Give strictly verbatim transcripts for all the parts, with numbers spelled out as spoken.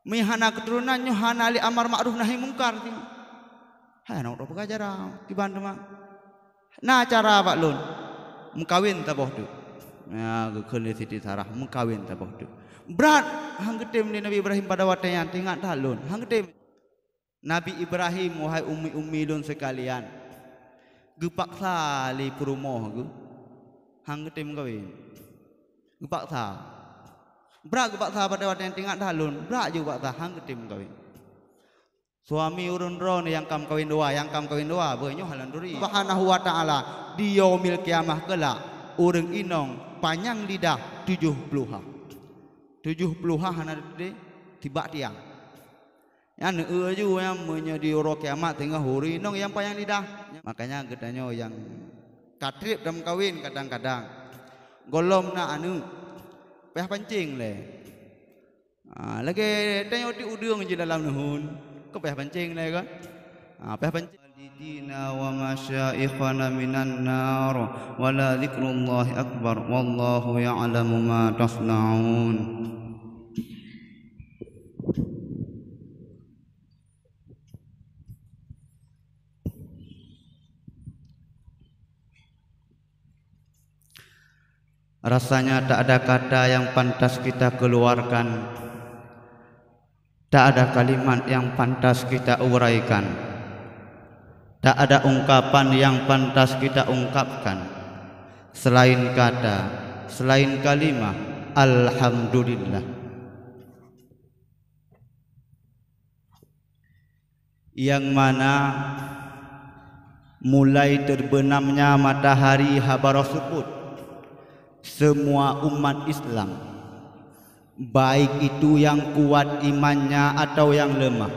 Meuhana keuturonan nyoe hana lé amar ma'ruf nahi mungkar. Hai aneuk droe peugah cara kiban teuma. Na cara bak lôn, meukawen saboh teuk. Ya, geukheun lé Siti Sarah, meukawen saboh teuk. Brat, han geutem lé Nabi Ibrahim pada watée nyan, teuingat that lôn, han geutem. Nabi Ibrahim, wahai ummi-ummi lôn seukalian, geupaksa lé peurumoh geuh, han geutem meukawen. Geupaksa. Brat geupaksa pada watée nyan, teuingat that lôn, brat jeuh geupaksa, han geutem meukawen. Suami ureuëng droeneuh nyang ka meukawen dua, nyang ka meukawen dua, beuh nyoe hana turi. Subhanahu wa Ta'ala, di Yaumil Qiyamah keulak, ureuëng inong panyang lidah tujoh ploh ha. Tujoh ploh ha hana teude tibak tiang. Nyan eu ju nyan meunyoe di uroe kiamat teungoh ureuëng inong nyang panyang lidah. Makanya geutanyoe nyang ka treb dan meukawen kadang-kadang gohlom na aneuëk, payah pancéng lé. Ah, lagée tanyoe di udeueng jih dalam neuhon, keu payah pancéng lé kan? Ah, payah pancéng. Walidina wa masyaikhana minan nar, wa la dzikrullahi akbar, wallahu ya'lamu ma tasna'un. Rasanya tak ada kata yang pantas kita keluarkan, tak ada kalimat yang pantas kita uraikan, tak ada ungkapan yang pantas kita ungkapkan selain kata, selain kalimah, Alhamdulillah. Nyang mana mulai teubeunamnya matahari haba roh seupôt, semua umat Islam, baik itu yang kuat imannya atau yang lemah,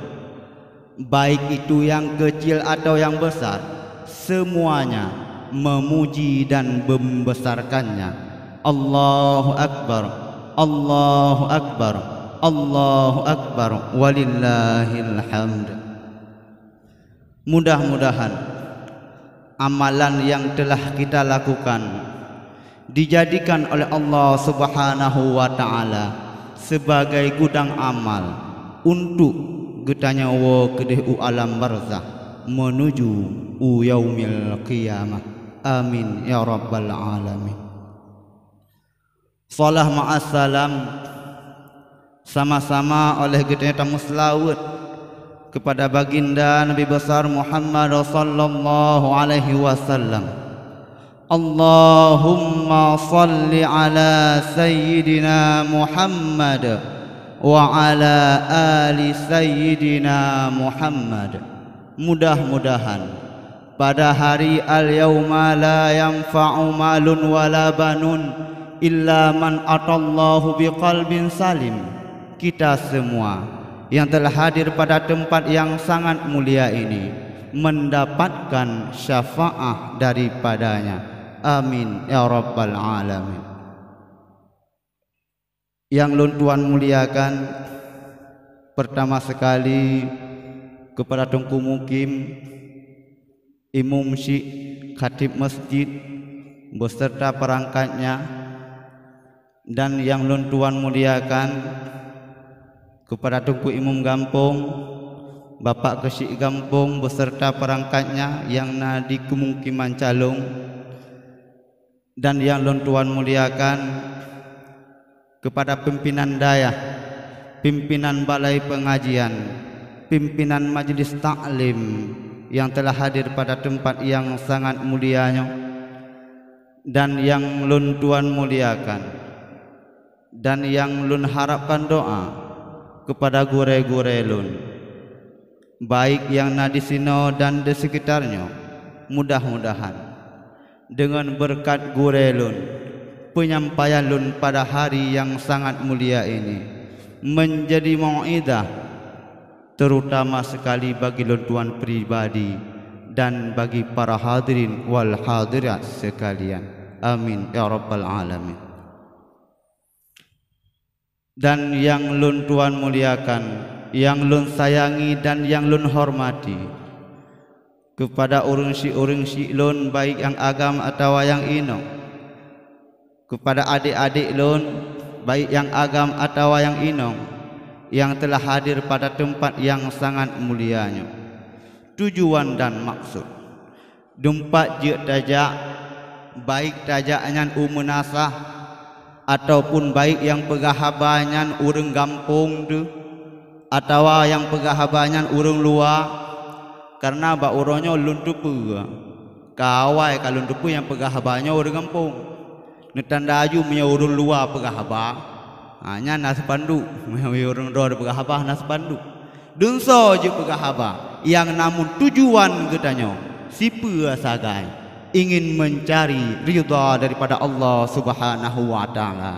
baik itu yang kecil atau yang besar, semuanya memuji dan membesarkannya. Allahu Akbar, Allahu Akbar, Allahu Akbar, walillahil hamd. Mudah-mudahan amalan yang telah kita lakukan dijadikan oleh Allah Subhanahu wa Ta'ala sebagai gudang amal untuk geutanyoe woe keudeh u alam barzakh menuju u yaumil qiyamah. Amin ya rabbal alamin. Salam ma'as salam sama-sama oleh geutanyoe tameuseulaweuet kepada Baginda Nabi Besar Muhammad sallallahu alaihi wasallam. Allahumma salli ala sayyidina Muhammad wa ala ali sayyidina Muhammad. Mudah-mudahan pada hari al-yauma la yanfa'u malun wala banun illa man atallahu biqalbin salim, kita semua yang telah hadir pada tempat yang sangat mulia ini mendapatkan syafaah daripadanya. Amin ya rabbal alamin. Nyang lôn tuan muliakan, pertama sekali kepada Teungku Mukim, Imum Syik, Khatib Masjid, beserta perangkatnya, dan nyang lôn tuan muliakan kepada Teungku Imum Gampông, Bapak Keuchik Gampông beserta perangkatnya nyang na di keumukiman Calông, dan nyang lôn tuan muliakan kepada pimpinan dayah, pimpinan balai pengajian, pimpinan majlis taklim nyang telah hadir pada tempat nyang sangat mulia nyoe, dan nyang lôn tuan muliakan, dan nyang lôn harapkan doa kepada gurée-gurée lôn, baik nyang na disinoe dan di sekitar nyoe. Mudah-mudahan deungon beureukat gurée lôn, penyampaian lôn pada hari nyang sangat mulia ini menjadi mau'izah, terutama sekali bagi lôn tuan pribadi dan bagi para hadirin wal hadirat sekalian. Amin ya rabbal alamin. Dan nyang lôn tuan muliakan, nyang lôn sayangi dan nyang lôn hormati, kepada ureuëng syik-ureuëng syik lôn, baik nyang agam atawa nyang inong, kepada adék-adék lôn, baik nyang agam atawa nyang inong, nyang telah hadir pada teumpat nyang sangat mulia nyoe. Tujuan dan maksud, teumpat jeuet tajak, baik tajak nyan u meunasah, ataupun baik nyang peugah haba nyan ureuëng gampông teuh, atawa nyang peugah haba nyan ureuëng luwa, kareuna bak uroe nyoe lôn teupeue, ka awai ka lôn teupeue nyang peugah haba nyoe ureuëng gampông. Neutanda aju meunyoe ureuëng luwa peugah haba, ha, nyan na spanduk. Meunyoe ureuëng droe peugah haba, na spanduk. Deungoe jeuet peugah haba, nyang namun tujuan geutanyoe sipeue sagai, ingin mencari ridha daripada Allah Subhanahu wa Ta'ala.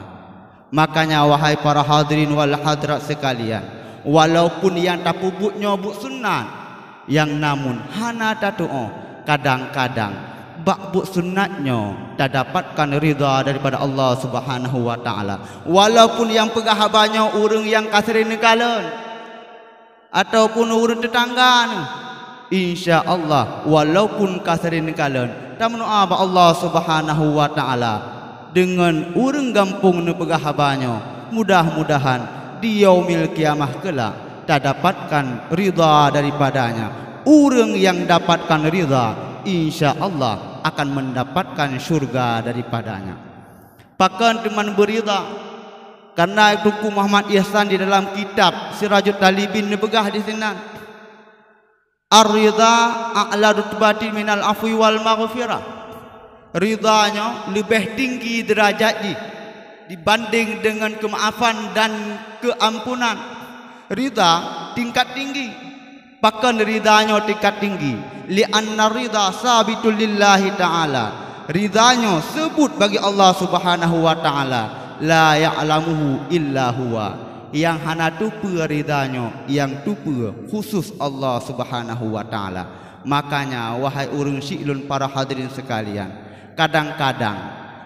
Makanya, wahai para hadirin wal hadirat sekalian, walaupun nyang tapeubuet nyoe buet sunat, nyang namun hana tatuoh, kadang-kadang bak buet sunat nyoe tadapatkan ridha daripada Allah Subhanahu wa Ta'ala. Walaupun nyang peugah haba nyoe ureuëng nyang ka sering neukalon, ataupun ureuëng teutangga neuh, insya Allah, walaupun ka sering neukalon, tameudoa bak Allah Subhanahu wa Ta'ala. Deungon ureuëng gampông neupeugah haba nyoe, mudah-mudahan di yaumil qiyamah keulak tadapatkan ridha daripadanya. Ureuëng nyang dapatkan ridha, insya Allah akan mendapatkan syurga daripadanya. Pakon teuma beuridha? Karena Teungku Muhammad Ihsan di dalam kitab Sirajut Talibin neupeugah di sinan, "Ar-ridha a'la rutbatin minal afwi wal maghfirah." Ridha nyoe leubeh tinggi deurajat jih dibanding deungon keumaafan dan keuampunan. Ridha tingkat tinggi. Pakon ridha nyoe tingkat tinggi? "Li'anna ridha sabitul lillahi ta'ala." Ridha nyoe seubut bagi Allah Subhanahu wa Ta'ala, "la ya'lamuhu illa huwa." Nyang hana teupeue ridha nyoe, nyang teupeue khusus Allah Subhanahu wa Ta'ala. Makanya, wahai ureuëng syiek lôn para hadirin sekalian, kadang-kadang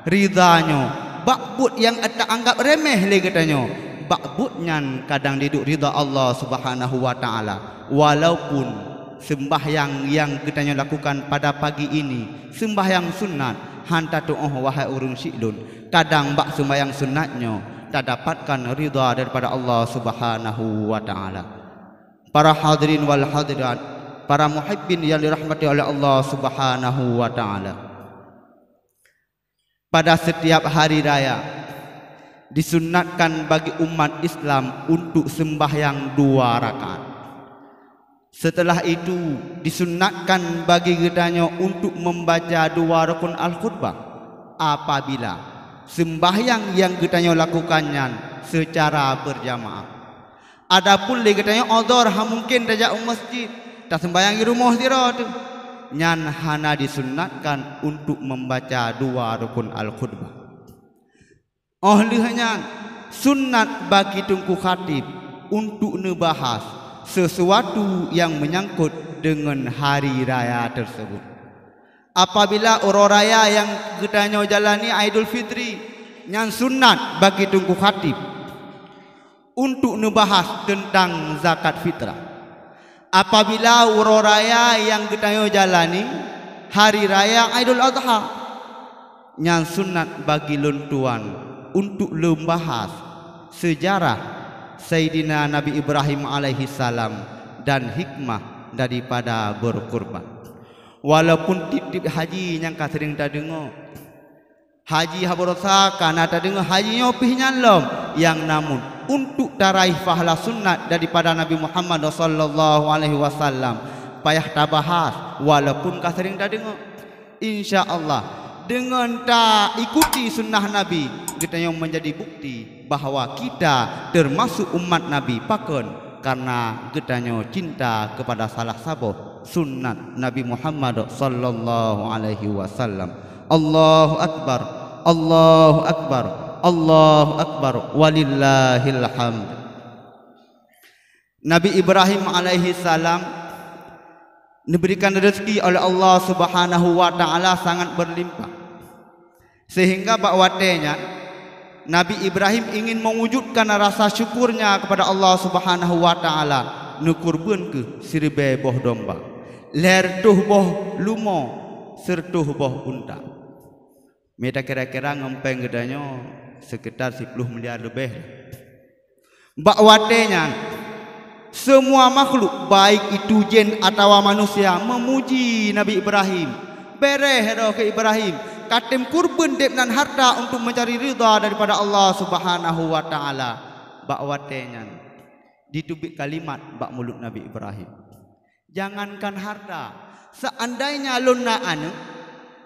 ridha nyoe bak buet nyang ta anggab remeh lé geutanyoe, bak buet nyan kadang diduek ridha Allah Subhanahu wa Ta'ala. Walaupun seumbahyang nyang geutanyoe lakukan pada pagi ini, seumbahyang sunat, han tatuoh, wahai ureuëng syiek lôn, kadang bak seumbahyang sunat nyoe tadapatkan ridha daripada Allah Subhanahu wa Ta'ala. Para hadirin wal hadirat, para muhibbin yang dirahmati oleh Allah Subhanahu wa Ta'ala. Pada setiap hari raya, disunatkan bagi umat Islam untuk sembahyang dua rakaat. Setelah itu, disunatkan bagi geutanyoe untuk membaca dua rukun al-khutbah apabila sembahyang yang geutanyoe lakukan nyan secara berjamaah. Adapun lé geutanyoe udhur hana mungken tajak u masjid, taseumbahyang di rumoh sidroe teuh, nyan hana disunatkan untuk membaca dua rukun al-khutbah. Óh lheueh nyan, sunat bagi teungku khatib untuk neubahas sesuatu nyang meunyangkot deungon hari raya tersebut. Apabila uroe raya nyang geutanyoe jalani Aidul Fitri, nyan sunat bagi teungku khatib untuk neubahas teuntang zakat fitrah. Apabila uroe raya nyang geutanyoe jalani hari raya Aidul Adha, nyan sunat bagi lôn tuan untuk lôn bahas seujarah Saidina Nabi Ibrahim alaihissalam dan hikmah daripada berkurban. Walaupun tieb-tieb haji nyang ka seuring tadeungoe, haji haba rosa ka na tadeungoe, haji nyoe pih nyan lom, nyang namun untuk taraih pahala sunat daripada Nabi Muhammad sallallahu alaihi wasallam, payah tabahas walaupun ka seuring tadeungoe. Insya Allah, deungon taikuti sunnah Nabi, geutanyoe menjadi bukti bahwa kita termasuk umat Nabi. Pakon? Karena geutanyoe cinta kepada salah saboh sunnat Nabi Muhammad sallallahu alaihi wasallam. Allahu Akbar, Allahu Akbar, Allahu Akbar, walillahil hamd. Nabi Ibrahim alaihissalam diberikan rezeki oleh Allah Subhanahu wa Ta'ala sangat berlimpah. Sehingga bak watée nyan, Nabi Ibrahim ingin mewujudkan rasa syukurnya kepada Allah Subhanahu wa Ta'ala, neukurban keuh siribée boh domba, lhée reutôh boh leumo, sireutôh boh unta. Mita kira-kira ngon péng geutanyoe sekitar siploh miliar leubeh. Bak watée nyan, semua makhluk, baik itu jén atawa manusia, memuji Nabi Ibrahim. Béréh droe keu Ibrahim, ka tem kurban deb nan harta untuk mencari ridha daripada Allah Subhanahu wa Ta'ala. Bak watée nyan, jiteubiet kalimat bak mulut Nabi Ibrahim, "Jangankan harta, seandainya lôn na aneuëk,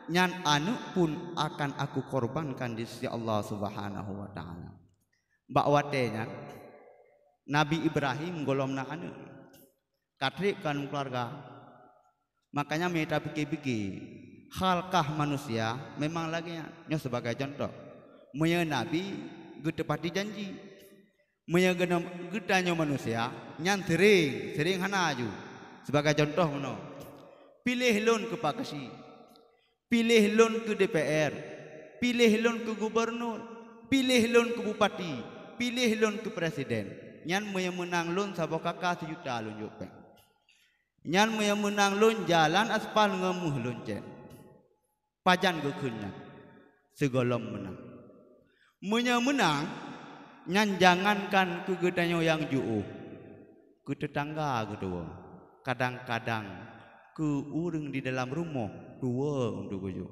nyan aneuëk pun akan aku korbankan di sisi Allah Subhanahu wa Ta'ala." Bak watée nyan, Nabi Ibrahim gohlom na aneuëk, ka treb kon keuluwarga. Makanya, meunyoe tapike-pike, khalqah manusia memang lagée nyan. Nyoe sibagai cuntoh, meunyoe Nabi geuteupati janji, meunyoe geuno-, geutanyoe manusia nyan sering, sering hana aju. Sibagai cuntoh meunoe, piléh lôn keu Pak Keuchik, piléh lôn keu D P R, piléh lôn keu gubunur, piléh lôn keu bupati, piléh lôn keu presiden. Nyan meunyoe meunang lôn saboh kaka sijuta lôn jok péng. Nyan meunyoe meunang lôn jalan aspal ngon méuh lôn cét. Pajan geukheun nyan? Sigohlom meunang. Meunyoe meunang, nyan jangankan keu geutanyoe nyang jiôh, keu teutangga geutuwoe, kadang-kadang keu ureuëng di dalam rumoh tuwoe untuk geujok.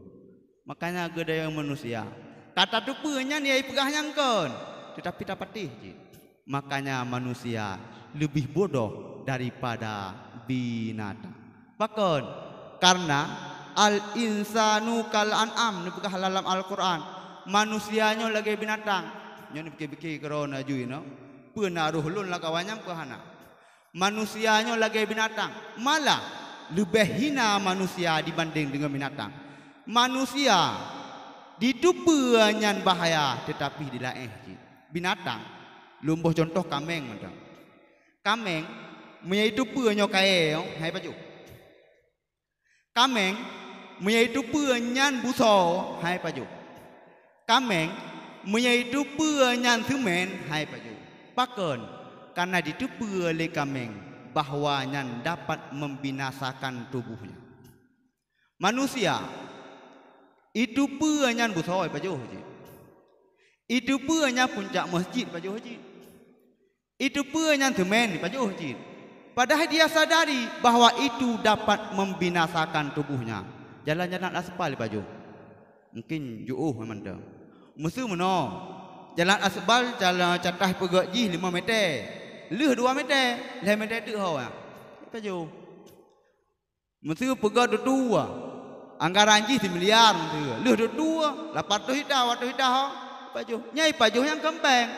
Makanya geutanyoe manusia, ka tateupeue nyan nyang jipeugah nyang kon, teutapi tapatéh cit. Makanya manusia leubeh bodoh daripada binatang. Pakon? Karena al-insanu kal an'am, neupeugah lam Al-Quran, manusia nyoe lagée binatang. Nyoe neupike-pike keudroe na jui nyoe, peue na roh lôn lam kawan nyan peue hana. Manusia nyoe lagée binatang, malah leubeh hina manusia dibandeng deungon binatang. Manusia jiteupeue nyan bahaya, teutapi dilaéh cit. Binatang, lôn boh cuntoh kaméng mantong. Kaméng, meunyoe jiteupeue nyoe kayée nyoe, hai pajoh. Kaméng, meunyoe jiteupeue nyan busoe, hai pajoh. Kaméng, meunyoe jiteupeue nyan seumén, hai pajoh. Pakon? Karena jiteupeue lé kaméng bahwa nyan dapat membinasakan tubuhnya. Manusia, jiteupeue nyan busoe, pajoh cit. Jiteupeue nyan puncak masjid, pajoh cit. Jiteupeue nyan seumén, pajoh cit. Padahai dia sadari bahwa itu dapat membinasakan tubuhnya. Jalan-jalan aspal, pajoh. Mungkin jiôh mantong. Meuseu meunoe, jalan aspal, jalan catah peugét jih lima meter. Lheueh dua meter, lhée meter teuk ho, pajoh. Meuseu peugét dudoe, anggaran jih similiar meuseu. Lheueh dudoe, lapan ratus hita, dua ratus hita ho, pajoh. Nyan pajoh nyang keumpeng.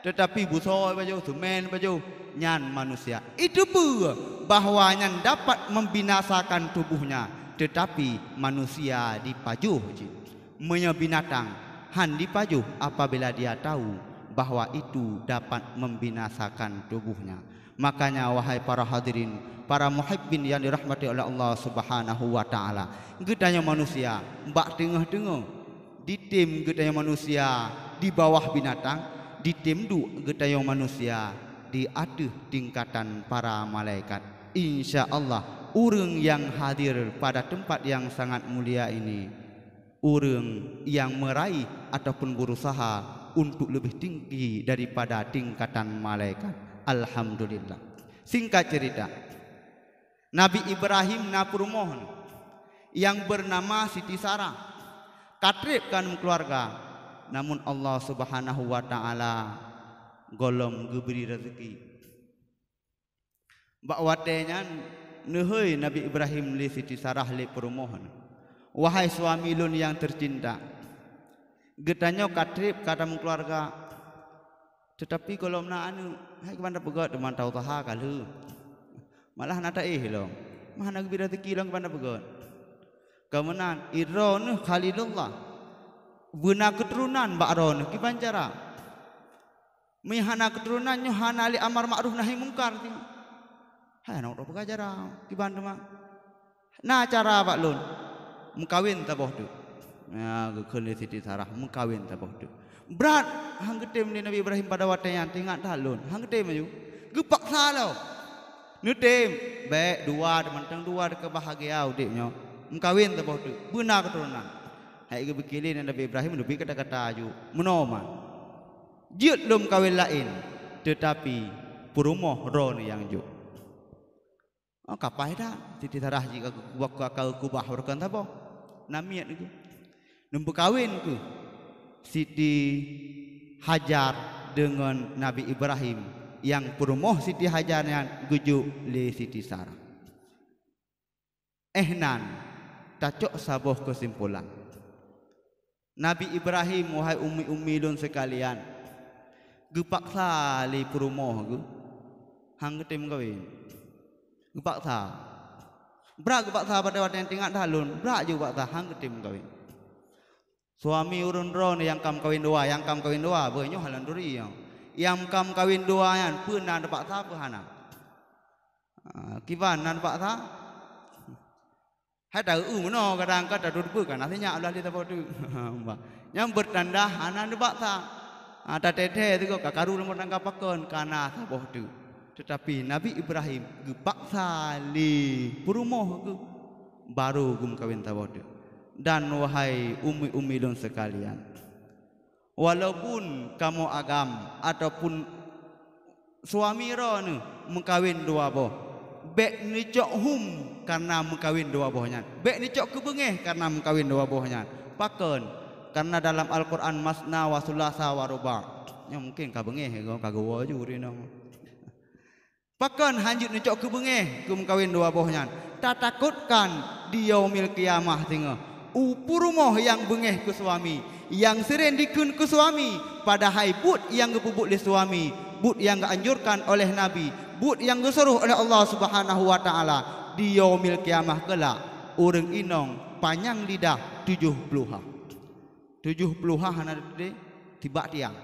Teutapi busoe pajoh, seumén pajoh, nyan manusia. Jiteupeue bahwa nyan dapat membinasakan tubuhnya, teutapi manusia dipajoh cit. Meunyoe binatang, hán dipajoh apabila dia tahu bahwa itu dapat membinasakan tubuhnya. Makanya, wahai para hadirin, para muhibbin yang dirahmati oleh Allah Subhanahu wa Ta'ala, geutanyoe manusia bak teungoh-teungoh, ditem geutanyoe manusia di bawah binatang, ditem duek geutanyoe manusia di ateueh tingkatan para malaikat. Insya Allah, ureuëng nyang hadir pada tempat yang sangat mulia ini, ureuëng nyang meuraih ataupun berusaha untuk leubeh tinggi daripada tingkatan malaikat. Alhamdulillah. Singkat cerita, Nabi Ibrahim na peurumoh nyang bernama Siti Sarah. Ka treb kon meukeuluwarga, namun Allah Subhanahu wa Ta'ala gohlom geubri rezeki. Bak watée nyan, neuhôi Nabi Ibrahim lé Siti Sarah lé peurumoh nyan, "Wahai suami lôn nyang teucinta, geutanyoe ka treb ka tameukeuluwarga, teutapi gohlom na aneuëk, hai kiban tapeugét teuma ta-usaha ka lheueh. Malah na taéh lom, meuhana geubri rezeki lom kiban tapeugét. Keu meunan, droeneuh Khalilullah, beuna keuturonan bak droeneuh, kiban cara?" Meunyoe hana keuturonan nyoe hana lé amar makruf nahi mungkar, hai aneuk droe peugah cara, kiban teuma? Na cara bak lôn, meukawen saboh teuk. Ya, geukheun lé Siti Sarah, meukawen saboh teuk. Brat, han geutem lé Nabi Ibrahim pada watée nyan, teuingat that lôn, han geutem laju. Geupaksa lom. Neutem, bék dua teumantong dua teuka bahagia udeb nyoe. Meukawen saboh teuk, beuna keuturonan. Hai geupike lé Nabi Ibrahim leubeh kata-kata aju. Meunoe man. Jeuet lom kawen laén. Teutapi peurumoh droeneuh nyang jok." Oh, ka paih that, Siti Sarah jih ka geu-, ka, ka geukubah bak rukon saboh. Namiet geuh. Neumeukawen kheueh Siti Hajar deungon Nabi Ibrahim, nyang peurumoh Siti Hajar nyan geujok lé Siti Sarah. Eh nan, tacok saboh keusimpulan. Nabi Ibrahim, wahai ummi-ummi lôn seukalian, geupaksa lé peurumoh geuh, han geutem meukawen. Geupaksa. Brat geupaksa, pada watée nyang teuingat that lôn, brat jih geupaksa, han geutem meukawen. Suami ureuëng droeneuh nyang ka meukawen dua, nyang ka meukawen dua, beuh nyoe hana turi nyoe. Nyang ka meukawen dua nyan, peue na neupaksa, peue hana? Ah, kiban na neupaksa? Hai taeu meunoe kadang ka tateupeue ka na sinyak blah lé saboh teuk. Nyang beutanda hana neupaksa. Ah, tateuthée sigoe ka karu lam tangga pakon ka na saboh teuk. Teutapi Nabi Ibrahim geupaksa lé peurumoh geuh, barô geumeukawen saboh teuk. Dan wahai ummi-ummi lôn seukalian, walaupun kamoe agam ataupun suami droeneuh meukawen dua boh, bék neucok hum kareuna meukawen dua boh nyan. Bék neucok keu beungéh kareuna meukawen dua boh nyan. Pakon? Kareuna dalam Al-Qur'an, "Masna wa sulasa wa ruba'." Nyoe mungken ka beungéh, ka geuwoe ju ureuëng inong. Pakon han jeuet neucok keu beungéh keu meukawen dua boh nyan? Tatakotkan di Yaumil Qiyamah singoh, u peurumoh nyang beungéh keu suami, nyang seuréng dikheun keu suami, padahai buet nyang geupeubuet lé suami, buet nyang geuanjurkan oleh Nabi, buet nyang geusuruh oleh Allah Subhanahu wa Ta'ala, di Yaumil Qiyamah keulak, ureuëng inong panyang lidah tujoh ploh ha. Tujoh ploh ha hana teude tibak tiang.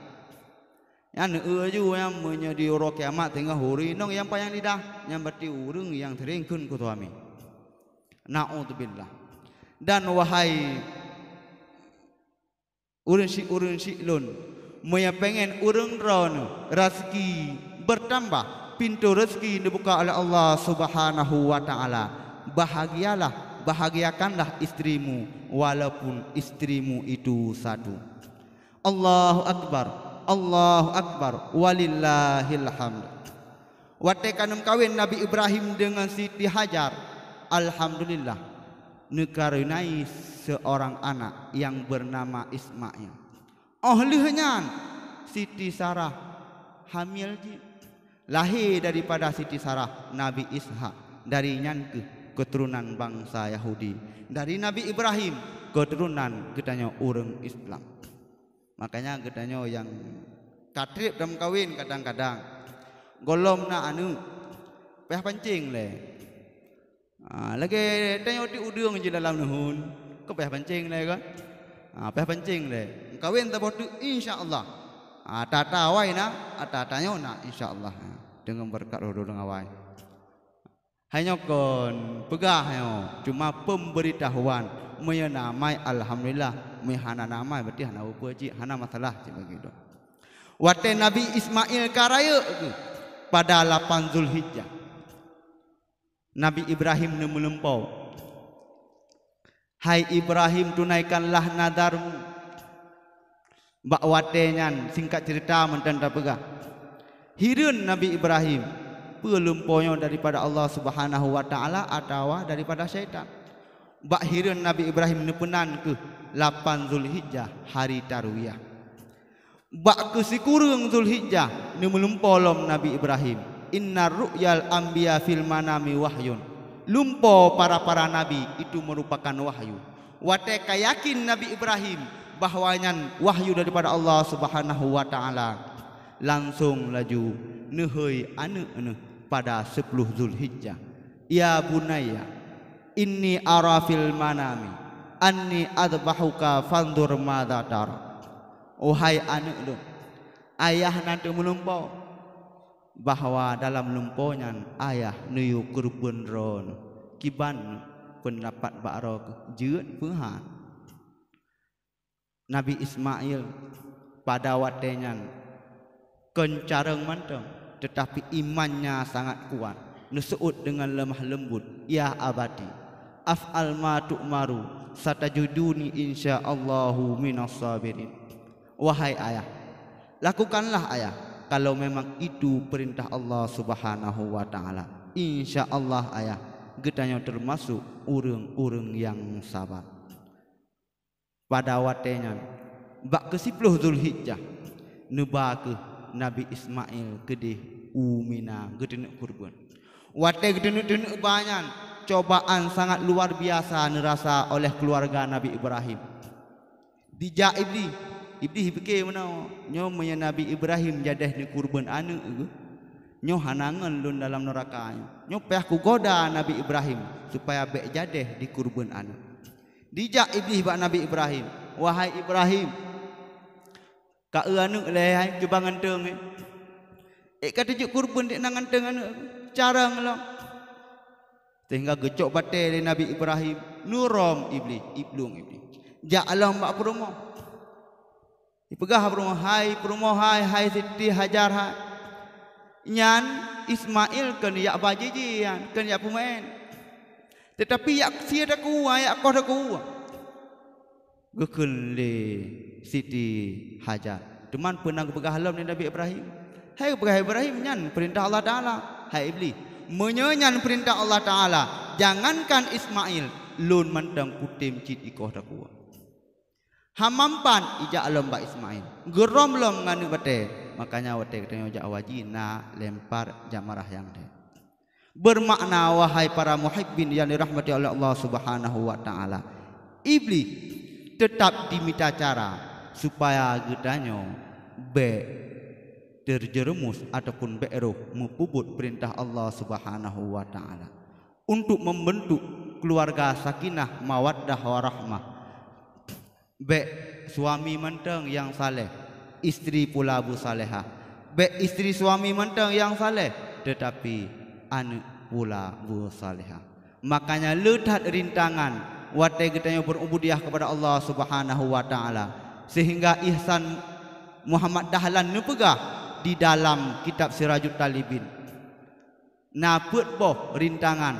Nyan eu ju nyang meunyoe di uroe kiamat teungoh ureuëng inong nyang panyang lidah, nyan berarti ureuëng nyang seuréng kheun keu suami. Naudzubillah. Dan wahai ureuëng syik-ureuëng syik lôn, meunyoe pengen ureuëng droeneuh raseuki bertambah, pintoe raseuki neubuka oleh Allah Subhanahu wa Ta'ala, bahagialah, bahagiakanlah istrimu walaupun istrimu itu satu. Allahu Akbar, Allahu Akbar, walillahil hamd. Watée ka neumeukawen Nabi Ibrahim deungon Siti Hajar, alhamdulillah, neukareunai seurang anak nyang beunama Ismail. Óh lheueh nyan, Siti Sarah hamil jih. Lahé daripada Siti Sarah Nabi Ishak. Dari nyan kheueh keuturonan bansa Yahudi. Dari Nabi Ibrahim, keuturonan geutanyoe ureuëng Islam. Makanya geutanyoe nyang ka treb dan meukawen kadang-kadang gohlom na aneuëk, payah pancéng lé. Ah, lagée tanyoe di udeueng jih dalam neuheun, keu payah pancéng lé kan? Ah, payah pancéng lé. Meukawen saboh teuk insya Allah. Ah, ata-ata awai na, ata-ata nyoe na insya Allah. Ah, deungon beureukat roh-roh deungon awai. Hai nyoe kon peugah nyoe, cuma pemberitahuan. Meunyoe na amai, alhamdulillah. Meunyoe hana na amai, berarti hana peue-peue cit, hana masalah cit bagi ulôn. Watée Nabi Ismail ka rayeuk geuh pada lapan Zulhijjah, Nabi Ibrahim neumeulumpo. Hai Ibrahim, tunaikanlah nadarmu. Bak watée nyan, singkat ceurita mantong tapeugah, hireuen Nabi Ibrahim, peue lumpo nyoe daripada Allah Subhanahu wa Ta'ala atawa daripada syaitan? Bak hireuen Nabi Ibrahim neupeunan kheueh lapan Zulhijjah, hari Tarwiyah. Bak keusikureueng Zulhijjah neumeulumpo lom Nabi Ibrahim, "Inna ru'yal anbiya fil manami wahyun." Lumpo para-para nabi itu merupakan wahyu. Watée ka yakin Nabi Ibrahim bahwa nyan wahyu daripada Allah Subhanahu wa Ta'ala, langsong laju neuhôi aneuëk neuh pada sepuluh Zulhijjah. "Ya bunayya, inni ara fil manami anni adzbahuka fanzur madza tara." Wahai aneuëk lôn, ayah na teumeulumpo, bahwa dalam lumpo nyan ayah neuyue keureubeuen droeneuh. Kiban peundapat bak droe jeuet peuhan. Nabi Ismail pada watée nyan kon carông mantong, teutapi imannya sangat kuat, neuseuôt deungon leumah leumbut, "Ya abati, af'al ma tu'maru, satajiduni insya Allahu minas sabirin." Wahai ayah, lakukanlah ayah, Kalau memang itu perintah Allah Subhanahu wa Ta'ala, insya Allah, ayah, geutanyoe termasuk ureuëng-ureuëng nyang sabar. Pada watée nyan, bak keusiploh Zulhijjah, neuba kheueh Nabi Ismail keudeh u Mina geuteuneuk kurban. Watée geuteuneuk-teuneuk ba nyan, cobaan sangat luar biasa neurasa oleh keuluwarga Nabi Ibrahim. Dijak Iblih. Iblih pike meunoe, nyoe meunyoe Nabi Ibrahim jadeh neukurban aneuëk geuh, nyoe hana ngon lôn dalam neuraka nyoe. Nyoe payah kugoda Nabi Ibrahim supaya bék jadeh dikurban aneuëk. Dijak Iblih bak Nabi Ibrahim, "Wahai Ibrahim, ka eu aneuëk lé hai, cuba nganteueng, eh. Ék ka teujeuet kurban di na nganteueng aneuëk, carông lom." Sehingga geucok batée lé Nabi Ibrahim, neurom Iblih, iplueng Iblih. Jak lom bak peurumoh. Ipeugah peurumoh, "Hai peurumoh hai, hai Siti Hajar hai. Nyan Ismail kon jak ba jih-jih nyan, kon jak peumaén. Teutapi jak sie takue, jak koh takue." Geukheun lé Siti Hajar. Teuma peue na geupeugah lom lé Nabi Ibrahim? Hai geupeugah Ibrahim, "Nyan peurintah Allah Taala." "Hai Iblih, meunyoe nyan peurintah Allah Taala, jangankan Ismail, lôn mantong kutem cit ikoh takue." Hana mampan ijak lom bak Ismail. Geurom lom ngon aneuëk batée. Makanya watée geutanyoe jak haji na lempar jamarah nyang thée. Bermakna, wahai para muhibbin yang dirahmati oleh Allah Subhanahu wa Ta'ala, Iblih tetap dimita cara supaya geutanyoe bék terjerumus ataupun bék roh meupeubuet peurintah Allah Subhanahu wa Ta'ala untuk membentuk keluarga sakinah, mawaddah, warahmah. Bék suami mantong nyang saleh, istri pula beusalehah. Bék istri suami mantong nyang saleh, teutapi aneuëk pula beusalehah. Makanya le that rintangan watée geutanyoe berubudiah kepada Allah Subhanahu wa Ta'ala, sehingga Ihsan Muhammad Dahlan neupeugah di dalam kitab Sirajut Talibin. Na peuet boh rintangan,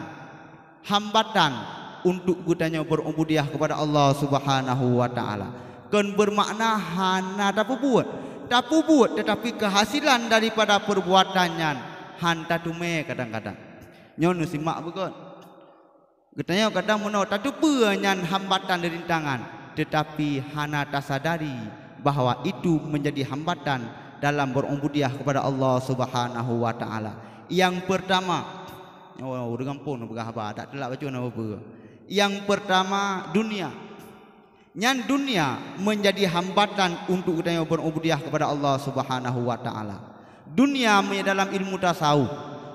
hambatan untuk geutanyoe berubudiah kepada Allah Subhanahu wa Ta'ala. Kon bermakna hana tapeubuet. Tapeubuet, tetapi keuhasilan daripada perbuatan nyan han tateumé kadang-kadang. Nyoe neusimak beugét. Geutanyoe kadang meunoe tateupeue nyan hambatan rintangan, teutapi hana tasadari bahwa itu menjadi hambatan dalam berubudiah kepada Allah Subhanahu wa Ta'ala. Nyang peurtama, oh, ureuëng gampông neupeugah haba, dak teulak bacut na peue. Nyang peurtama, dunia. Nyan dunia menjadi hambatan untuk geutanyoe berubudiah kepada Allah Subhanahu wa Ta'ala. Dunia meunyoe dalam ilmu tasawuf,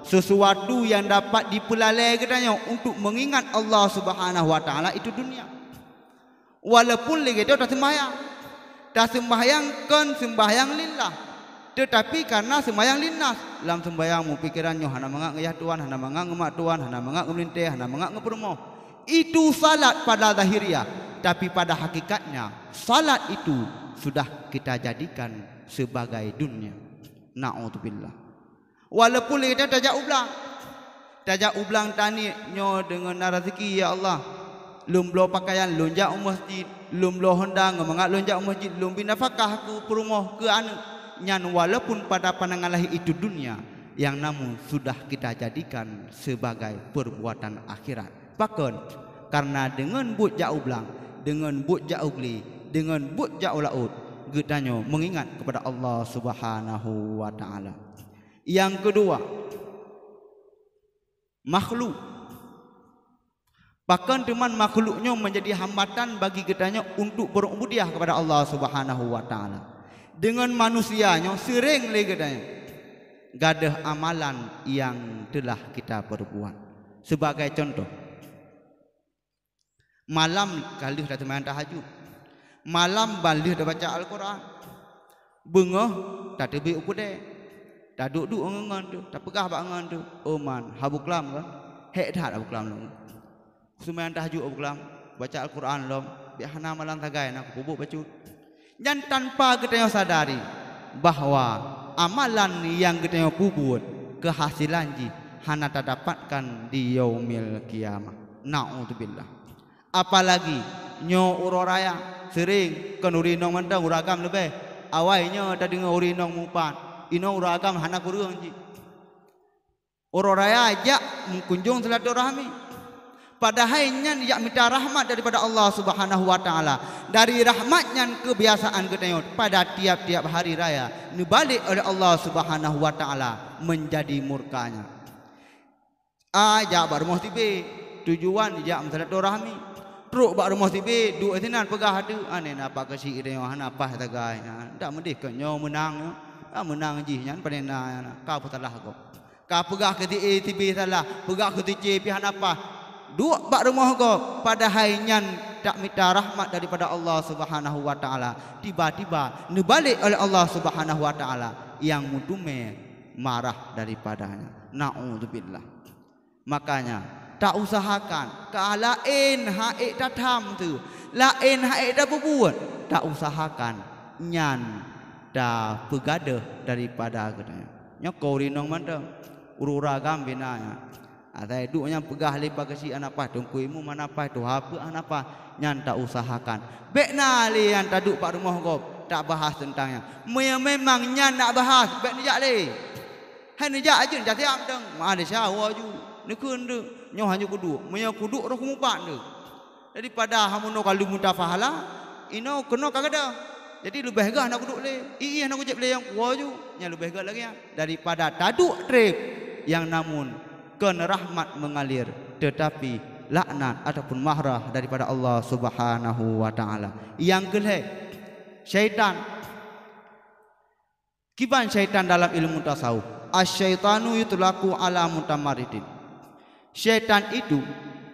sesuatu yang dapat dipeulalée geutanyoe untuk mengingat Allah Subhanahu wa Ta'ala, itu dunia. Walaupun lé geutanyoe taseumbahyang, taseumbahyang kon seumbahyang lillah, teutapi karena seumbahyang linnas. Lam seumbahyang meupikiran nyoe hana mangat ngeuyah Tuhan, hana mangat ngeumat Tuhan, hana mangat ngeumeulintée, hana mangat ngeupeurumoh. Itu salat pada zahiriah, tapi pada hakikatnya salat itu sudah kita jadikan sebagai dunia. Naudzubillah. Walaupun lé geutanyoe tajak u blang, tajak u blang taniet nyoe deungon na rezeki, "Ya Allah, lôn bloe pakaian, lôn jak u masjid, lôn bloe honda ngon mangat lôn jak u masjid, lôn bri nafakah keu peurumoh, keu aneuëk." Nyan walaupun pada pandangan lahé itu dunia, yang namun sudah kita jadikan sebagai perbuatan akhirat. Pakon? Karena deungon buet jak u blang, deungon buet jak u glé, deungon buet jak u laôt, geutanyoe mengingat kepada Allah Subhanahu wa Ta'ala. Nyang keudua, makhluk. Pakon teuma makhluk nyoe menjadi hambatan bagi geutanyoe untuk berubudiah kepada Allah Subhanahu wa Ta'ala. Deungon manusia nyoe seuréng lé geutanyoe gadôh amalan nyang teulah kita perbuat. Sebagai contoh, malam ka lheueh taseumayang tahajud, malam ban lheueh tabaca Al-Quran, beungoh tateubiet u keudée, taduek-duek ngon ngon teuh, tapeugah bak ngon teuh, "Oh man, haba klam kan? Hék that haba klam lom. Seumayang tahajud haba klam, baca Al-Quran lom, bék hana malam sagai na kupeubuet bacut." Nyan tanpa geutanyoe sadari bahwa amalan nyang geutanyoe peubuet keuhasilan jih hana tadapatkan di Yaumil Qiyamah. Naudzubillah. Apalagi nyoe uroe raya, seuréng kon ureuëng inong mantong, ureuëng agam leubeh. Awai nyoe tadeungoe ureuëng inong meuupat, Inoe ureueng agam hana kureueng jih. Uroe raya jak meukunjong silaturahmi. Padahai nyan jak mita rahmat daripada Allah Subhanahu wa Ta'ala. Dari rahmat nyan kebiasaan geutanyoe pada tiap-tiap hari raya neubalek oleh Allah Subhanahu wa Ta'ala menjadi murkanya. A, jak bak rumoh sibé, tujuan jak meusilaturahmi. Trok bak rumoh sibé, duek sinan peugah ateueh, "Aneh na apa keuchik tanyoe hana paih sagai." Ha, dak meudeh keu nyoe meunang nyoe. Ha, meunang jih nyan pane na, ka peusalah gob. Ka peugah keu si A sibé salah, peugah keu si C pih hana paih. Duek bak rumoh gob, padahai nyan jak mita rahmat daripada Allah Subhanahu wa Ta'ala. Tiba-tiba neubalek oleh Allah Subhanahu wa Ta'ala nyang meuteumé marah daripadanya. Na'udzubillah. Makanya, tausahakan ka laén han ék tatham teuh, laén han ék tapeubuet, tausahakan nyan tapeugah daripada geutanyoe. Nyoe keu ureueng inong mantong, ureueng agam bina nyan. Asai duek nyang peugah lé pakeuchik hana paih, teungku imum hana paih, tuha peuet hana paih, nyan tausahakan. Bék na lé nyang taduek bak rumoh gob tabahas teuntang nyan. Meunyoe memang nyan nak bahas, bék neujak lé. Hai neujak ajeuen, jak siab dong. Maah desya woe ju. Neukheun deuek. Nyoe hana kuduek. Meunyoe kuduek roh kumupat deuek. Daripada hamono ka lheueh meuta pahala, inoe keunoe ka gadôh. Jadi leubeh gah hana kuduek lé. Ié hana kujép lé nyang kuwoe ju. Nyan leubeh gah lagée nyan. Daripada taduek treb nyang namun kon rahmat mengalir, tetapi laknat ataupun marah daripada Allah Subhanahu wa Ta'ala. Nyang keulhée, syaitan. Kiban syaitan dalam ilmu tasawuf, "Asyaitanu yutlaqu ala mutamarridin." Syaitan itu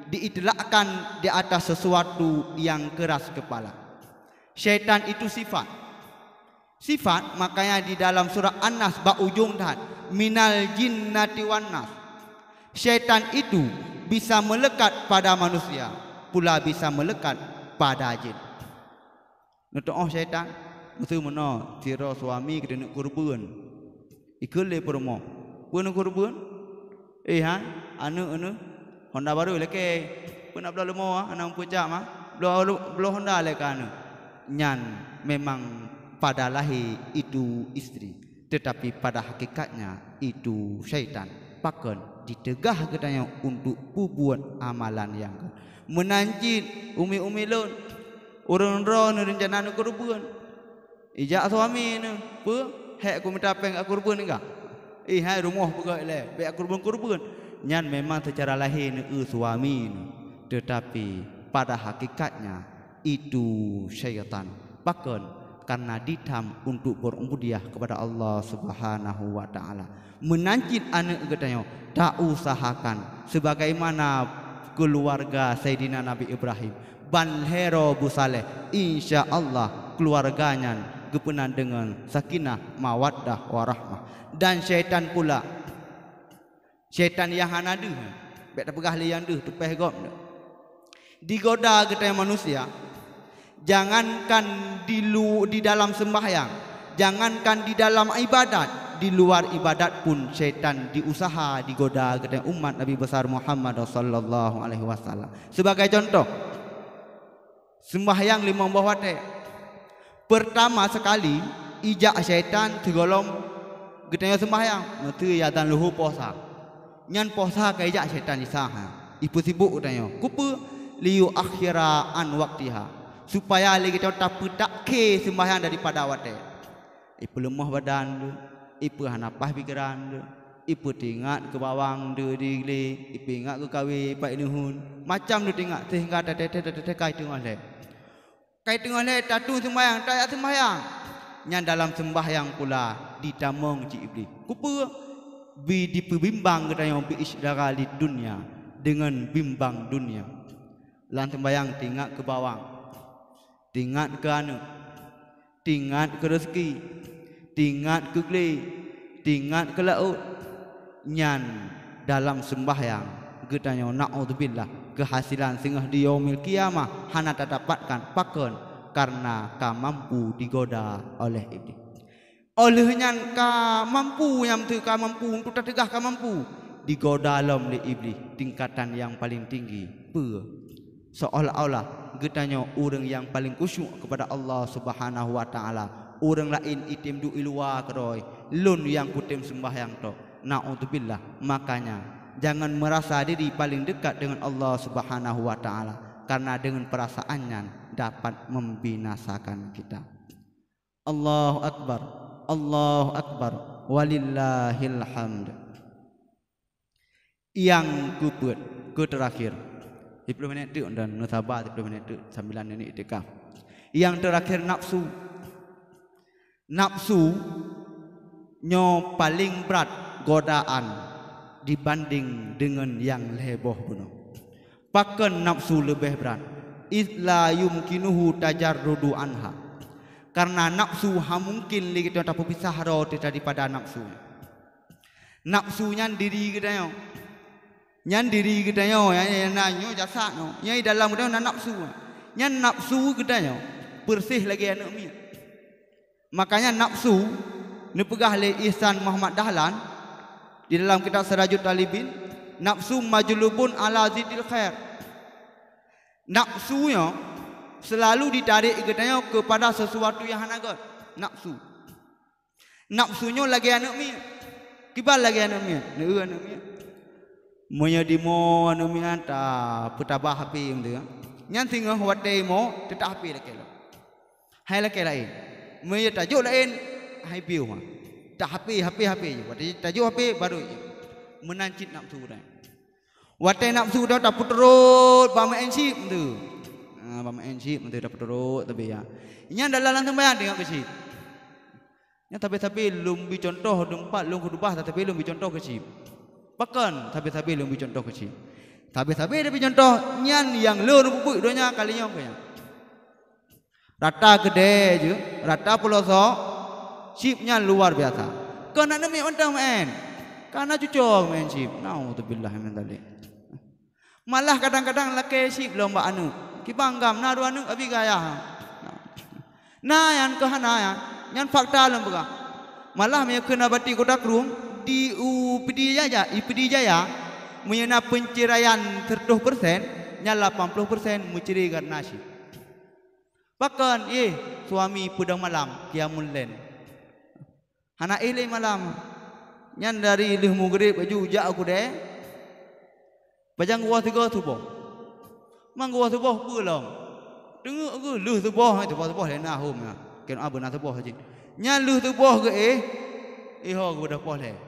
diitlakkan di atas sesuatu yang keras kepala. Syaitan itu sifat. Sifat, makanya di dalam surah An-Nas bak ujong that, "Minal jinnati wan nas." Syaitan itu bisa melekat pada manusia, pula bisa melekat pada jin. Neutuoh syaitan, meuseu meunoe sidroe suami geuteuneuk keureubeuen. Ikheun lé peurumoh, "Peue neukeureubeuen?" "Eh hai, aneuëk neuh, honda barô lakée. Peue nak bloe leumo, ah, hana meupeucam, ah. Bloe, bloe honda lé keu aneuëk." Nyan memang pada lahé itu istri. Tetapi pada hakikatnya itu syaitan. Pakon jiteugah geutanyoe untuk peubuet amalan nyang keu. Meunan cit umi-umi lôn, ureuëng droeneuh reuncana neukeureubeuen. Ijak suami neuh, "Peue? Hék kumita péng akeureubeuen kah?" "Ih hai rumoh peugah ilée, bék akeureubeuen-keureubeuen." Nyan memang seucara lahé neueu suami neuh. Tetapi pada hakikatnya itu syaitan. Pakon? Karena ditham untuk berubudiyah kepada Allah Subhanahu wa Ta'ala. Meunan cit aneuëk geutanyoe, tausahakan sebagaimana keuluwarga Saidina Nabi Ibrahim. Ban lhée droe beusaléh, insya Allah keuluwarga nyan geupeunan deungon sakinah, mawaddah, warahmah. Dan syaitan pula, syaitan nyang hana deuh, bék tapeugah lé nyang deuh, teupéh gob nyoe. Digoda geutanyoe manusia, jangankan di lu-, di dalam sembahyang, jangankan di dalam ibadat, di luar ibadat pun syaitan diusaha digoda geutanyoe umat Nabi Besar Muhammad sallallahu alaihi wasallam. Sebagai contoh, sembahyang limong boh watée. Pertama sekali, ijak syaitan sigohlom geutanyoe sembahyang, meuseu azan luhô posa. Nyan posa ka ijak syaitan isa, ha. Ipeusibok geutanyoe. Kupeue? Liyuakhira an waktiha. Supaya lé geutanyoe tapeutakhe sembahyang daripada watée. Ipeuleumoh badan deuh, ipeuhana paih pikeran deuh, ipeutingat keu bawang deuh di glé, ipeuingat keu kawé pat ineuen, macam deuh tingat sehingga tateuteh-tateuteh kai teungoh lhée. Kai teungoh lhée tatueng seumbahyang, tajak seumbahyang. Nyan dalam seumbahyang pula ditamong cit Iblih. Kupeue? Bi-, dipeubimbang geutanyoe bi isyragalid dunya, deungon bimbang dunia. Lam seumbahyang tingat keu bawang, tingat keu aneuëk, tingat keu reuseuki, tingat keu glé, tingat keu laôt. Nyan dalam seumbahyang geutanyoe, naudzubillah, keuhasilan singoh di yaumil qiyamah hana tadapatkan. Pakon? Karena ka mampu digoda oleh Iblih. Óh lheueh nyan ka mampu, nyang teu ka mampu, untuk tateugah ka mampu, digoda lom lé Iblih tingkatan nyang paleng tinggi. Peue? Seolah-olah geutanyoe ureuëng nyang paleng khusyuk keupada Allah Subhanahu wa Ta'ala. Ureuëng laén item duek i luwa keudroe, Lôn nyang kutem seumbahyang tok. Naudzubillah. Makanya, jangan merasa diri paling dekat dengan Allah Subhanahu wa Ta'ala, karena dengan perasaan nyan dapat membinasakan kita. Allahu Akbar, Allahu Akbar, walillahil hamd. Nyang keupeuet, keu terakhir. Siplôh minèt teuk dan neusaba siplôh minèt teuk sambilan neuk iktikaf. Nyang terakhir, nafsu. Nafsu nyoe paleng brat godaan dibanding deungon nyang lhèe boh bunoe. Pakon nafsu leubeh brat? Iz la yumkinuhu tajarrudu anha. Karena nafsu hana mungkin lé geutanyoe tapeupisah droe teuh daripada nafsu. Nafsu nyan diri geutanyoe. Nyan diri geutanyoe, nyan, nyan, nyan nyoe jasad nyoe. Nyan di dalam geutanyoe na nafsu. Nyan nafsu geutanyoe persis lagèe aneuk miet. Makanya nafsu neupeugah lé Ihsan Muhammad Dahlan di dalam kitab Sirajut Talibin, "Nafsu majlubun ala ziddil khair." Nafsu nyoe selalu ditarék geutanyoe keupada sesuatu nyang hana gèt. Nafsu. Nafsu nyoe lagèe aneuk miet. Kiban lagèe aneuk miet? Neu aneuk miet. Meunyoe dimoe aneuk miet nyan tapeutabah H P meuteuk, nyan singoh watèe imoe teutab H P lakèe lom. Hai lakèe laén. Meunyoe tajok laén, hai piôh. Teutab H P, H P, H P. Watèe tajok H P, baru jijok. Meunan cit nafsu nyan. Watèe nafsu dah tapeuturot bak meu'èn chip meuteuk. Ah, bak meu'èn chip meuteuk tapeuturot tabi ya. Nyan dalam seumbahyang teungoh keu chip. Nyan sabe-sabe lôn bri cuntoh teumpat lôn khutubah, sabe-sabe lôn bri cuntoh keu chip. Pakon sabe-sabe lôn bri cuntoh keu chip? Sabe-sabe lôn bri cuntoh nyan nyang lôn peubuet donya kali nyoe keu nyan. Rata keudè jeuet, rata peulosok, chip nyan luar biasa. Kon aneuk miet mantong meu'èn. Kana cucoe meu'èn chip. Naudzubillah min dzalik. Malah kadang-kadang lakèe chip lom bak aneuk. Kiban gam na dua aneuk abi gaya. Na nyan keuh hana nyan. Nyan fakta lôn peugah. Malah meunyoe keu nabati Kota Krueng di u Pidie Jaya, i Pidie Jaya, meunyoe na peuceraian seratus persen, nyan lapan puluh persen meucre karena chip. Pakon, eh, suami peudong malam, qiyamul lail. Hana éh lé malam. Nyan dari lheueh mugréb laju jak u keudè. Pajan geuwoe sigoe suboh. Man geuwoe suboh peue lom. Teungeuk geuh lheueh suboh, suboh-suboh lé na hom nyan. Keunoe beuna suboh cit. Nyan lheueh suboh geuéh, eh ho geubeudôh poh lhèe.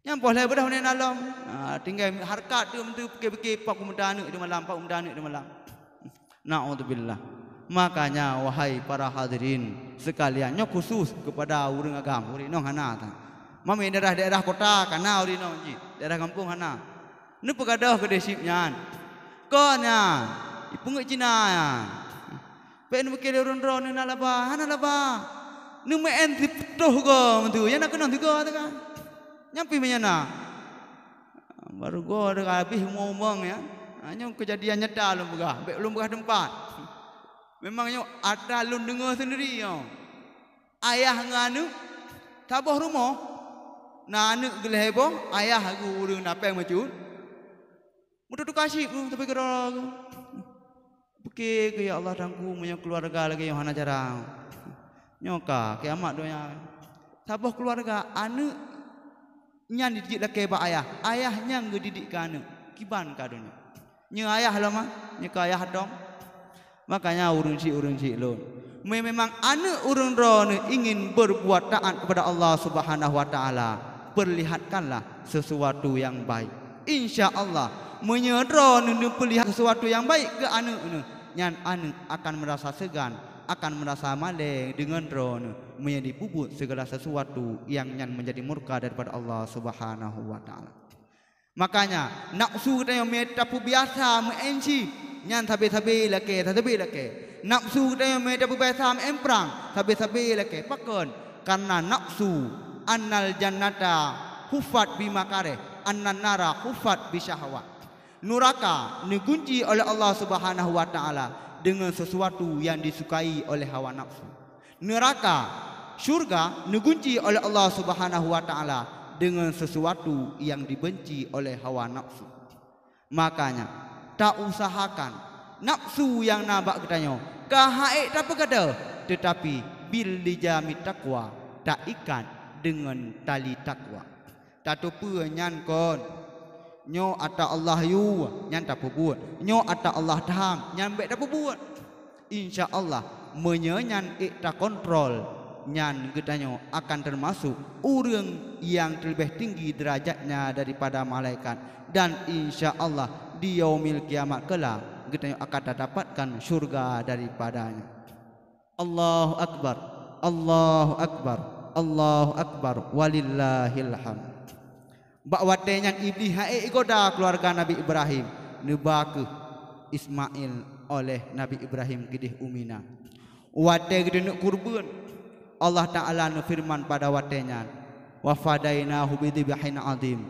Nyan poh lhèe beudôh nyan na lom. Ah, tinggai hareukat teuk meuteuk pike-pike pak peumuda aneuk di malam, pak peumuda aneuk di malam. Naudzubillah. Makanya, wahai para hadirin sekalian, nyoe khusus kepada ureueng agam, ureueng inong hana that. Mami daerah-daerah kota kana ureueng inong jih, daerah gampông hana. Neupeugadôh keudéh chip nyan. Kon nyan, ipeungeuet Cina nyan. Bèk neupike lé ureueng droeneuh na laba, hana laba. Neumeu'èn sipeutôh goe meuteue, nyang na keunong sigoe teuh kan. Nyan pih meunyo na. Baru goe teuh habéh umong-umong nyan. Ha, nyoe keujadian nyata lôn peugah, bèk lôn peugah teumpat. Memang nyoe atra lôn deungoe seundiri nyoe. Ayah ngon aneuk saboh rumoh. Na aneuk geuh lhèe boh, ayah geuh ureueng na pèng bacut. Meututoe ka chip, tapi keudroe geuh. Pike keu, "Ya Allah, Tuhanku, meunyoe keuluwarga lagèe nyoe hana cara. Nyoe ka kiamat donya." Saboh keuluwarga, aneuk nyan dididik lakèe bak ayah, ayah nyang geudidik keu aneuk, kiban ka donya. Nyoe ayah lom, ah, nyoe ka ayah dong. Makanya ureueng chik, ureueng chik lôn, me-, memang aneuk ureueng droeneuh ingin berbuat taat kepada Allah Subhanahu wa Taala, perlihatkanlah sesuatu yang baik. Insya Allah, meunyoe droeneuh neupeulihat sesuatu yang baik keu aneuk neuh, nyan aneuk akan merasa segan, akan merasa malèe deungon droeneuh meunyoe jipeubuet segala sesuatu nyang nyan menjadi murka daripada Allah Subhanahu wa Taala. Makanya, nafsu geutanyoe meunyoe tapeubiasa meu'èn chip, nyan sabe-sabe lakèe, sabe-sabe lakèe. Nafsu geutanyoe meunyoe tapeubiasa meu'èn prang, sabe-sabe lakèe. Pakon? Karena nafsu, "Annal jannata huffat bimakarih, annan nara huffat bisyahwat." Nuraka neugunci oleh Allah Subhanahu wa Taala deungon sesuatu nyang disukai oleh hawa nafsu. Nuraka, syurga neugunci oleh Allah Subhanahu wa Taala deungon sesuatu nyang dibenci oleh hawa nafsu. Makanya, tausahakan nafsu nyang na bak geutanyoe ka han ék tapeugadôh, teutapi bil lizami taqwa, taikat deungon tali takwa. Tateupeue nyan kon. Nyoe ata Allah yue, nyan tapeubuet. Nyoe ata Allah tham, nyan bék tapeubuet. Insya Allah, meunyoe nyan ék takontrol, nyan geutanyoe akan teumasok ureuëng nyang teuleubeh tinggi deurajatnya daripada malaikat. Dan insya Allah, di yaumil kiamat kelak, geutanyoe akan tadapatkan syurga daripadanya. Allahu Akbar, Allahu Akbar, Allahu Akbar, walillahil hamd. Bak watée nyan Iblih hana ék igoda keuluwarga Nabi Ibrahim, neuba kheueh Ismail oleh Nabi Ibrahim keudeh u Mina. Watée geuteuneuk kurban, Allah Ta'ala neufeureuman pada watée nyan, "Wa fadainahu bidzibhin adzim."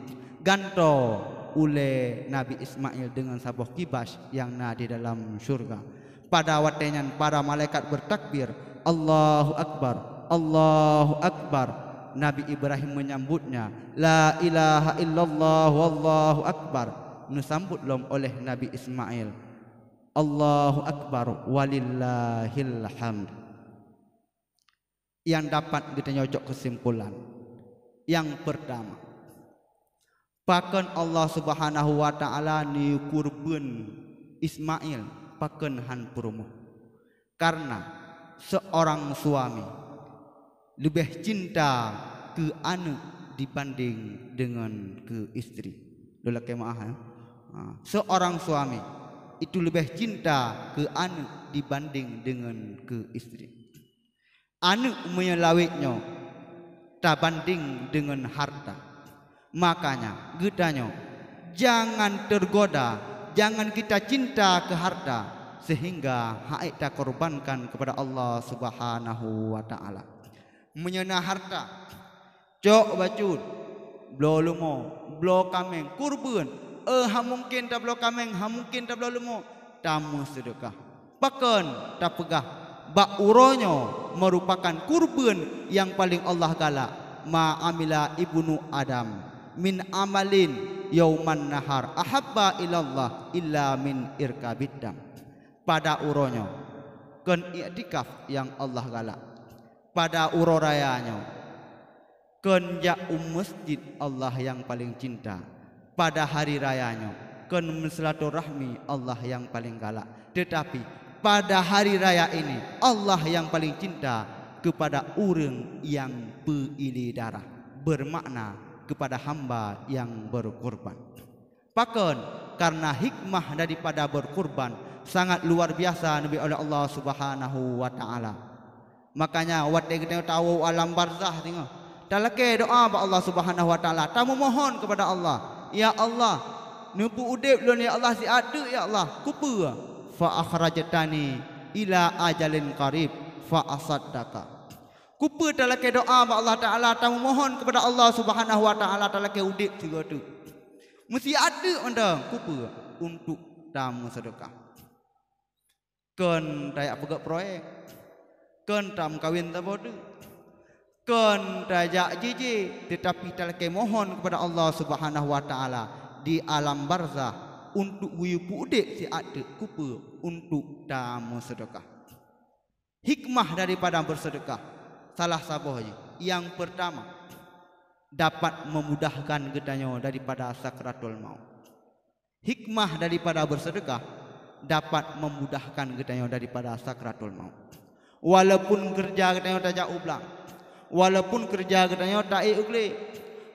Gantoe ulée Nabi Ismail deungon saboh kibas nyang na di dalam syurga. Pada watée nyan para malaikat beutakbir, "Allahu Akbar, Allahu Akbar." Nabi Ibrahim menyambutnya, "La ilaha illallah, wallahu akbar." Neusambot lom oleh Nabi Ismail, "Allahu Akbar, walillahil hamd." Nyang dapat geutanyoe cok keusimpulan. Nyang peurtama, pakon Allah Subhanahu wa Ta'ala neuyue kurban Ismail, pakon han peurumoh? Karena seorang suami leubeh cinta keu aneuëk dibanding deungon keu istri. Lôn lakée meuáh, ya. Ha, seorang suami itu leubeh cinta keu aneuëk dibanding deungon keu istri. Aneuëk meunyoe lawét nyoe tabanding deungon harta. Makanya, geutanyoe jangan tergoda, jangan kita cinta keu harta, sehingga hana ék takorbankan keupada Allah Subhanahu wa Ta'ala. Meunyoe na harta, cok bacut, bloe leumo, bloe kaméng, kurban. Eh, hana mungken tabloe kaméng, hana mungken tabloe leumo, tameuseudeukah. Pakon tapeugah bak uroe nyoe meurupakan kurban nyang paleng Allah galak, "Ma amila ibnu Adam min amalin yauman nahar ahabba ilallah illa min irkabid dam." Pada uroe nyoe kon iktikaf nyang Allah galak. Pada uroe raya nyoe kon jak u meuseujid Allah nyang paleng cinta. Pada hari raya nyoe kon meusilaturahmi Allah nyang paleng galak. Teutapi, pada hari raya ini Allah nyang paleng cinta keupada ureuëng nyang peuilée darah, beumakna keupada hamba nyang beukurban. Pakon? Karena hikmah daripada beukurban sangat luar biasa neubri oleh Allah Subhanahu wa Ta'ala. Makanya, watée geutanyoe tawoe u alam barzah singoh, talakée doá bak Allah Subhanahu wa Ta'ala, tameumohon keupada Allah, "Ya Allah, neupeuudeb lôn, ya Allah, siat teuk, ya Allah." Keupeue? "Fa akhrajtani ila ajalin qarib fa asaddaqa." Keupeue talakée doá bak Allah Ta'ala, tameumohon keupada Allah Subhanahu wa Ta'ala, talakée udeb sigoe teuk? Meusiat teuk mantong. Keupeue? Untuk tameuseudeukah. Kon tajak peugét proyek, kon tameukawen saboh teuk, kon tajak jijé, teutapi talakée mohon keupada Allah Subhanahu wa Ta'ala di alam barzah untuk geuyue peuudeb siat teuk. Keupeue? Untuk tameuseudeukah. Hikmah daripada beuseudeukah salah saboh jih. Nyang peurtama, dapat meumudahkan geutanyoe daripada sakratul maut. Hikmah daripada beuseudeukah dapat meumudahkan geutanyoe daripada sakratul maut. Walaupun keureuja geutanyoe tajak u blang, walaupun keureuja geutanyoe taék u glé,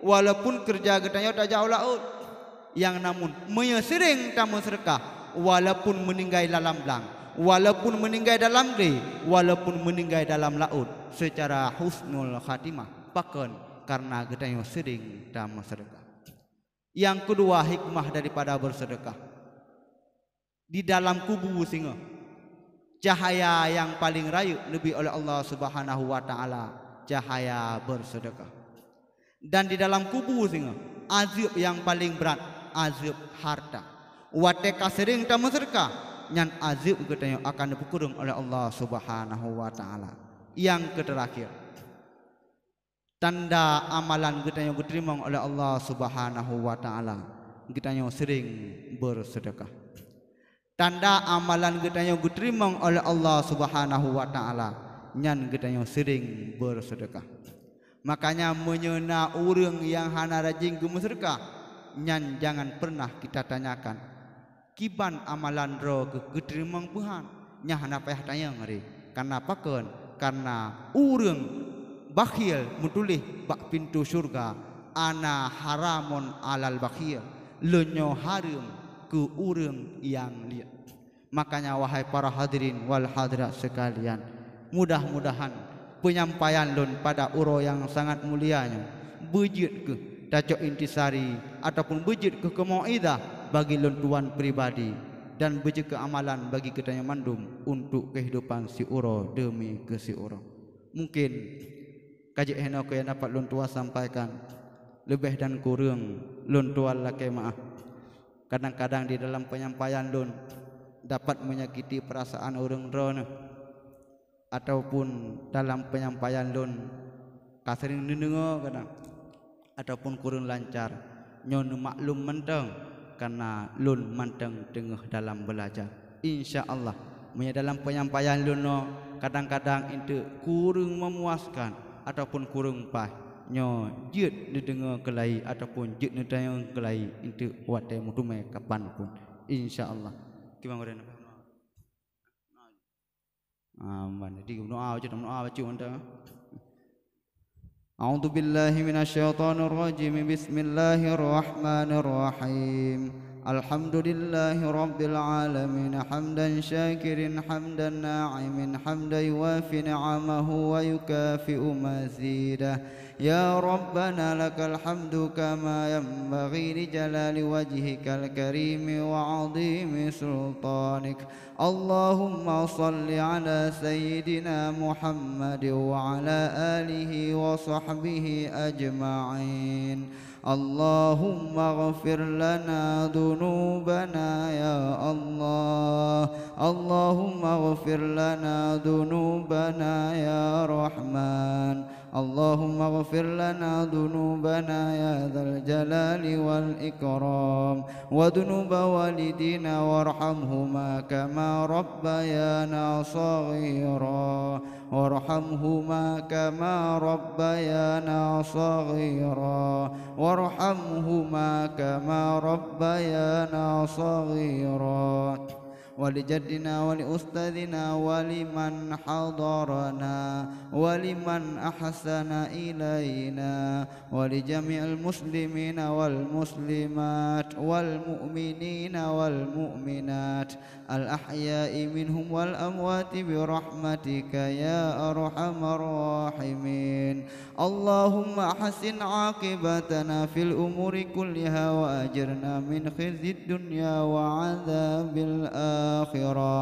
walaupun keureuja geutanyoe tajak u laôt, nyang namun meunyoe seuréng tameuseudeukah, walaupun meuninggai dalam blang, walaupun meuninggai dalam glé, walaupun meuninggai dalam laôt, seucara husnul khatimah. Pakon? Karena geutanyoe seuréng tameuseudeukah. Nyang keudua, hikmah daripada beuseudeukah. Di dalam kubu singoh, cahaya nyang paleng rayeuk neubri oleh Allah Subhanahu wa Ta'ala, cahaya beuseudeukah. Dan di dalam kubu singoh, azeub nyang paleng brat, azeub harta. Watée ka seuréng tameuseudeukah, nyan azeub geutanyoe akan neupeukureueng oleh Allah Subhanahu wa Ta'ala. Nyang keuteurakhier, tanda amalan geutanyoe geuteurimong oleh Allah Subhanahu wa Ta'ala, geutanyoe seuréng beuseudeukah. Tanda amalan geutanyoe geuteurimong oleh Allah Subhanahu wa Ta'ala, nyan geutanyoe seuréng beuseudeukah. Makanya meunyoe na ureuëng nyang hana rajin geumeuseudeukah, nyan jangan pernah kita tanyakan, "Kiban amalan droe keuh geuteurimong peuhan?" Nyan hana payah tanyong lé. Kareuna pakon? Kareuna ureuëng bakhiel meutuléh bak pintoe syeuruga, "Ana haramun alal bakhiel." Lôn nyoe hareuem keu ureuëng nyang liet. Makanya, wahai para hadirin wal hadirat sekalian, mudah-mudahan penyampaian lôn pada uroe nyang sangat mulia nyoe beujeuet keuh tacok intisari ataupun beujeuet keuh keu mau'izah bagi lôn tuan pribadi dan beujeuet keu amalan bagi geutanyoe mandum untuk keuhidupan siuroe deumi keu siuroe. Mungkin ka jeuet hinoe keuh nyang dapat lôn tuan sampaikan. Leubeh dan kureueng lôn tuan lakée meuáh. Kadang-kadang di dalam penyampaian lôn dapat menyakiti perasaan ureuëng droeneuh, ataupun dalam penyampaian lôn ka seuring neudeungoe kadang, ataupun kureueng lancar. Nyoe neumaklum mantong, kareuna lôn mantong teungoh dalam beulajar. Insya Allah, meunyoe dalam penyampaian lôn nyoe kadang-kadang eunteuk kureueng memuaskan ataupun kureueng paih, nyoe jeuet neudeungoe keulai ataupun jeuet neutanyong keulai eunteuk watée meuteumé kapan pun. Insya Allah. Kiban gurée na? Ah, ban. Jadi, meudoa bacut, meudoa bacut mantong. أعوذ بالله من الشيطان الرجيم. بسم الله الرحمن الرحيم. الحمد لله رب العالمين. حمدا شاكرا، حمدا ناعما، حمدا يوافي نعمه ويكافئ مزيده. يا ربنا لك الحمد كما ينبغي لجلال وجهك الكريم وعظيم سلطانك. اللهم صل على سيدنا محمد وعلى آله وصحبه أجمعين. اللهم اغفر لنا ذنوبنا يا الله. اللهم اغفر لنا ذنوبنا يا رحمن. اللهم اغفر لنا ذنوبنا يا ذا الجلال والإكرام، وذنوب والدينا وارحمهما كما ربيانا صغيرا، وارحمهما كما ربيانا صغيرا، وارحمهما كما ربيانا صغيرا. ولجدنا ولأستاذنا ولمن حضرنا ولمن أحسن إلينا ولجميع المسلمين والمسلمات والمؤمنين والمؤمنات الأحياء منهم والأموات برحمتك يا أرحم الراحمين. اللهم أحسن عاقبتنا في الأمور كلها وأجرنا من خزي الدنيا وعذاب الآخرة.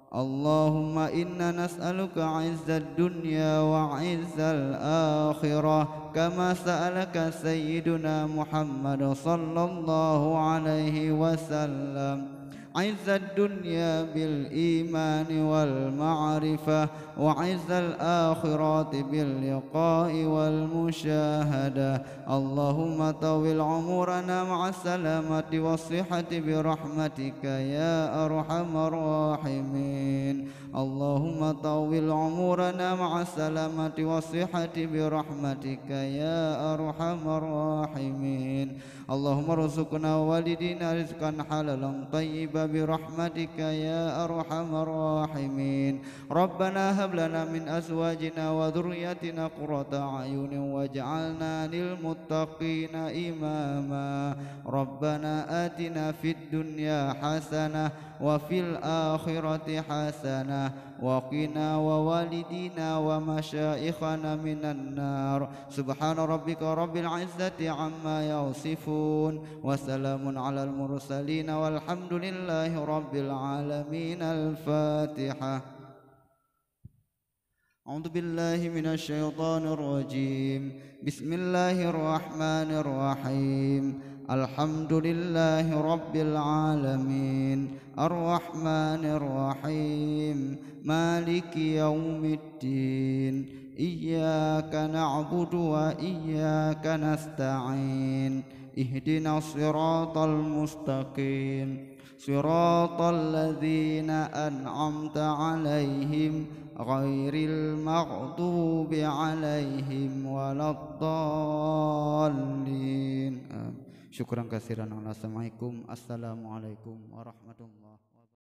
اللهم إنا نسألك عز الدنيا وعز الآخرة كما سألك سيدنا محمد صلى الله عليه وسلم. عز الدنيا بالإيمان والمعرفة، وعز الآخرة باللقاء والمشاهدة. اللهم طول عمرنا مع السلامة والصحة برحمتك يا أرحم الراحمين. اللهم طول عمرنا مع السلامة والصحة برحمتك يا أرحم الراحمين. اللهم ارزقنا ووالدينا رزقا حلالا طيبا برحمتك يا أرحم الراحمين. ربنا هب لنا من أزواجنا وذرياتنا قرة أعين واجعلنا للمتقين إماما. ربنا آتنا في الدنيا حسنة وفي الآخرة حسنة وقنا ووالدينا ومشائخنا من النار. سبحان ربك رب العزة عما يصفون، وسلام على المرسلين، والحمد لله رب العالمين. الفاتحة. أعوذ بالله من الشيطان الرجيم. بسم الله الرحمن الرحيم. الحمد لله رب العالمين. الرحمن الرحيم. مالك يوم الدين. إياك نعبد وإياك نستعين. Ihdinas siratal mustaqim. Siratal ladzina an'amta 'alaihim ghairil maghdubi 'alaihim waladdallin. Amin. Syukran katsiran. Assalamualaikum. Assalamualaikum warahmatullahi